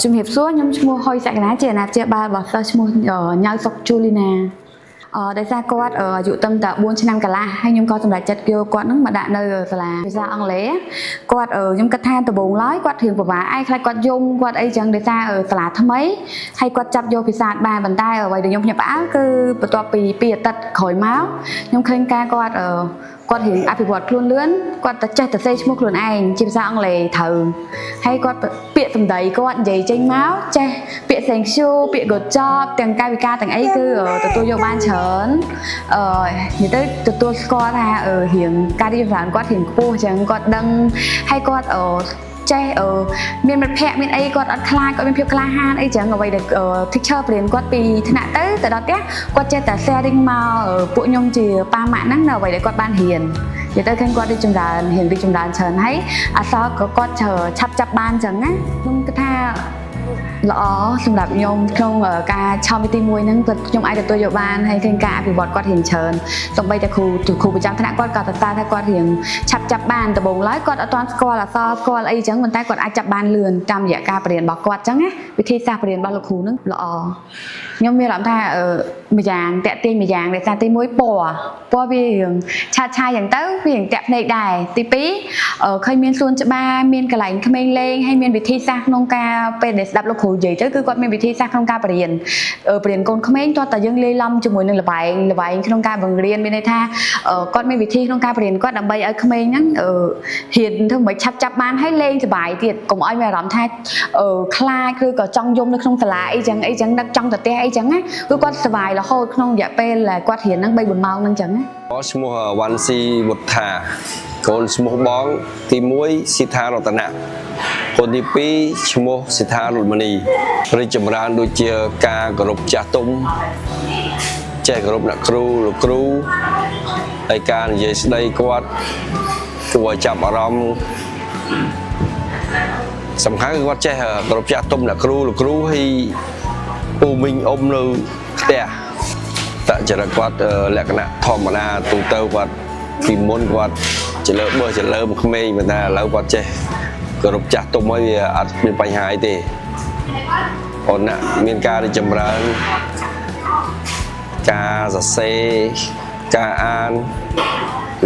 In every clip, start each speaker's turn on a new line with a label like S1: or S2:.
S1: ជំរាបសួរខ្ញុំឈ្មោះហុយសក្តាជាអាណាព្យាបាលរបស់សិស្សឈ្មោះញ៉ៅសុកជូលីណាដោយសារគាត់អាយុត្រឹមតែ4ឆ្នាំកន្លះហើយខ្ញុំក៏សម្រេចចិត្តយកគាត់នឹងមកដាក់នៅសាលាភាសាអង់គ្លេសគាត់ខ្ញុំគិតថាដំបូងឡើយគាត់រៀងពិបាកឯងខ្លាចគាត់យំគាត់អីចឹងដោយសារសាលាថ្មីហើយគាត់ចាប់យកភាសាបានប៉ុន្តែអ្វីដែលខ្ញុំភ្ញាក់ផ្អើលគឺបន្ទាប់ពី2អាទិត្យក្រោយមកខ្ញុំឃើញការគាត់គាត់រៀងអភិវឌ្ឍខ្លួនលឿនគាត់តែចេះតែសេឈ្មោះខ្លួនឯងជាភាសាអង់គ្លេសត្រូវហើយគាត់ពាក្យសម្ដីគាត់និយាយចេញមកចេះពាក្យ thank you ពាក្យ good job ទាំងកាយវិការទាំងអីគឺទទួលយកបានច្រើននិយាយទៅទទួលស្គាល់ថារៀងការរីកចម្រើនគាត់រៀងខ្ពស់អញ្ចឹងគាត់ដឹងហើយគាត់ចេះមានមិត្តភ័ក្តិមានអីគាត់អត់ខ្លាចគាត់មានភាពក្លាហានអីចឹងអ្វីដែល teacher បរៀនគាត់ពីថ្នាក់ទៅទៅដល់ផ្ទះគាត់ចេះតែ sharing មកពួកខ្ញុំជាប៉ាម៉ាក់ហ្នឹងនៅអ្វីដែលគាត់បានរៀននិយាយទៅឃើញគាត់រីកចម្រើនរៀងរីកចម្រើនច្រើនហើយអក្សរក៏គាត់ឆាប់ចាប់បានចឹងណាខ្ញុំគិតថាល្អសម្រាប់ខ្ញុំក្នុងការឆោមទី1ហ្នឹងគាត់ខ្ញុំអាចទទួលយកបានហើយឃើញការអភិវឌ្ឍគាត់រៀងច្រើនសូម្បីតែគ្រូគ្រូប្រចាំថ្នាក់គាត់ក៏សរសើរថាគាត់រៀងឆាប់ចាប់បានដំបូងឡើយគាត់អត់ទាន់ស្គាល់អក្សរស្គាល់អីចឹងប៉ុន្តែគាត់អាចចាប់បានលឿនតាមរយៈការបរៀនរបស់គាត់ចឹងណាវិធីសាស្ត្របរៀនរបស់លោកគ្រូហ្នឹងល្អខ្ញុំមានអារម្មណ៍ថាម្យ៉ាងតាក់ទាញម្យ៉ាងដោយសារទី1ពណ៌ពណ៌វារៀងឆាតឆាយយ៉ាងទៅវារៀងតាក់ភ្នែកដែរទី2ឃើញមានសួនច្បារមានកន្លែងក្មេងលេងហើយមានវិធីសាស្ត្រក្នុងការពេលដែលស្ដាប់លោកគ្រូនិយាយទៅគឺគាត់មានវិធីសាស្ត្រក្នុងការបរៀនបរៀនកូនក្មេងទាល់តែយើងលាយឡំជាមួយនឹងលបែងលបែងក្នុងការបង្រៀនមានន័យថាគាត់មានវិធីក្នុងការបរៀនគាត់ដើម្បីឲ្យក្មេងហ្នឹងហ៊ានធ្វើមិនឆាប់ចាប់បានហើយលេងសប្បាយទៀតកុំឲ្យមានអារម្មណ៍ថាខ្លាចឬក៏ចង់យំនៅក្នុងសាលាអីចឹងអីចឹងដឹកចង់ទៅផ្ទះអីចឹងណាគឺគាត់សប្បាយរហូតក្នុងរយៈពេលដែលគាត់រៀនហ្នឹង3 4ម៉ោងហ្នឹងចឹងណា
S2: ឈ្មោះវ៉ាន់ស៊ីវុត្ថាកូនឈ្មោះបងទី1ស៊ីថារតនៈកូនទី2ឈ្មោះសិដ្ឋារុតមនីរីកចម្រើនដូចជាការគោរពចាស់ទុំចេះគោរពអ្នកគ្រូលោកគ្រូហើយការនិយាយស្ដីគាត់គួរឲ្យចាប់អារម្មណ៍សំខាន់គឺគាត់ចេះគោរពចាស់ទុំអ្នកគ្រូលោកគ្រូហើយពូមីងអ៊ំនៅផ្ទះ តចរិតគាត់លក្ខណៈធម្មតាទូទៅគាត់ពីមុនគាត់ចលើបើចលើមក្មេងប៉ុន្តែឥឡូវគាត់ចេះគោរពចាស់ទុំហើយវាអត់មានបញ្ហាអីទេអូនណាមានការរីកចម្រើនការសរសេរការអាន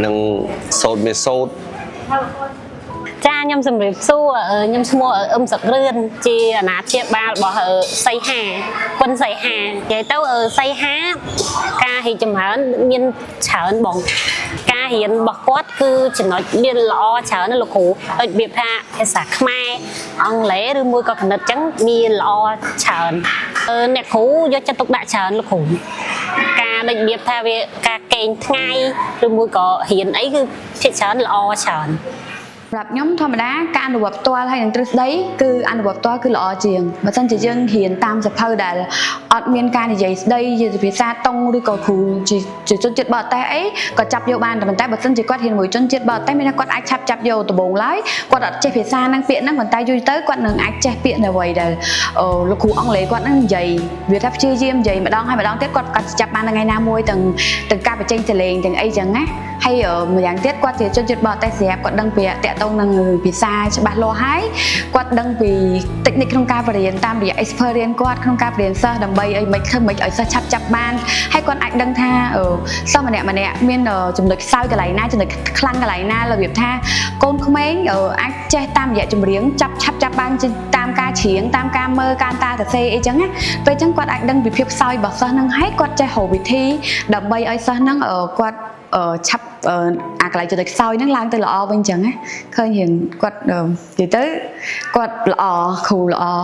S2: និងសូត្រមេសូត្រ
S3: ចាខ្ញុំជំរាបសួរខ្ញុំឈ្មោះអឹមសក្រឿនជាអាណាព្យាបាលរបស់សីហាគុណសីហានិយាយទៅសីហាការរីកចម្រើនមានច្រើនបងការរៀនរបស់គាត់គឺចំណុចមានល្អច្រើនណាស់លោកគ្រូដូចរបៀបថាភាសាខ្មែរអង់គ្លេសឬមួយក៏គណិតចឹងមានល្អច្រើនអ្នកគ្រូយកចិត្តទុកដាក់ច្រើនលោកគ្រូការដូចរបៀបថាវាការកេងថ្ងៃឬមួយក៏រៀនអីគឺភាគច្រើនល្អច្រើន
S1: សម្រាប់ខ្ញុំធម្មតាការអនុវត្តផ្ទាល់ហើយនឹងទ្រឹស្ដីគឺអនុវត្តផ្ទាល់គឺល្អជាងបើមិនជាយើងរៀនតាមសៀវភៅដែលអត់មានការនិយាយស្ដីជាភាសាតុងឬក៏គ្រូជាជាជនជាតិបរទេសអីក៏ចាប់យកបានតែប៉ុន្តែបើមិនជាគាត់រៀនមួយជនជាតិបរទេសមានថាគាត់អាចឆាប់ចាប់យកដំបូងឡើយគាត់អត់ចេះភាសាហ្នឹងពាក្យហ្នឹងប៉ុន្តែយូរទៅគាត់នឹងអាចចេះពាក្យនៅអ្វីដែលលោកគ្រូអង់គ្លេសគាត់ហ្នឹងនិយាយវាថាព្យាយាមនិយាយម្ដងហើយម្ដងទៀតគាត់គាត់ចាប់បានថ្ងៃណាមួយទាំងទាំងការបញ្ចេញសំឡេងទាំងអីចឹងណាហើយម្យ៉ាងទៀតគាត់ជាជនជាតិបរទេសស្រាប់គាត់ដឹងពីតាក់ទងនឹងភាសាច្បាស់លាស់ហើយគាត់ដឹងពីតិចនិចក្នុងការបរៀនតាមរយៈ experience គាត់ក្នុងការបរៀនសិស្សដើម្បីឲ្យមិនធ្វើមិនឲ្យសិស្សឆាប់ចាប់បានហើយគាត់អាចដឹងថាសិស្សម្នាក់ម្នាក់មានចំណុចខ្សោយកន្លែងណាចំណុចខ្លាំងកន្លែងណារបៀបថាកូនក្មេងអាចចេះតាមរយៈចម្រៀងចាប់ឆាប់ចាប់បានតាមការច្រៀងតាមការមើលការតាសរសេរអីចឹងណាពេលចឹងគាត់អាចដឹងពីភាពខ្សោយរបស់សិស្សហ្នឹងហើយគាត់ចេះរកវិធីដើម្បីឲ្យសិស្សហ្នឹងគាត់ឆាប់អាកន្លែងចំណុចខ្សោយហ្នឹងឡើងទៅល្អវិញចឹងណាឃើញរៀងគាត់និយាយទៅគាត់ល្អគ្រូល្អ។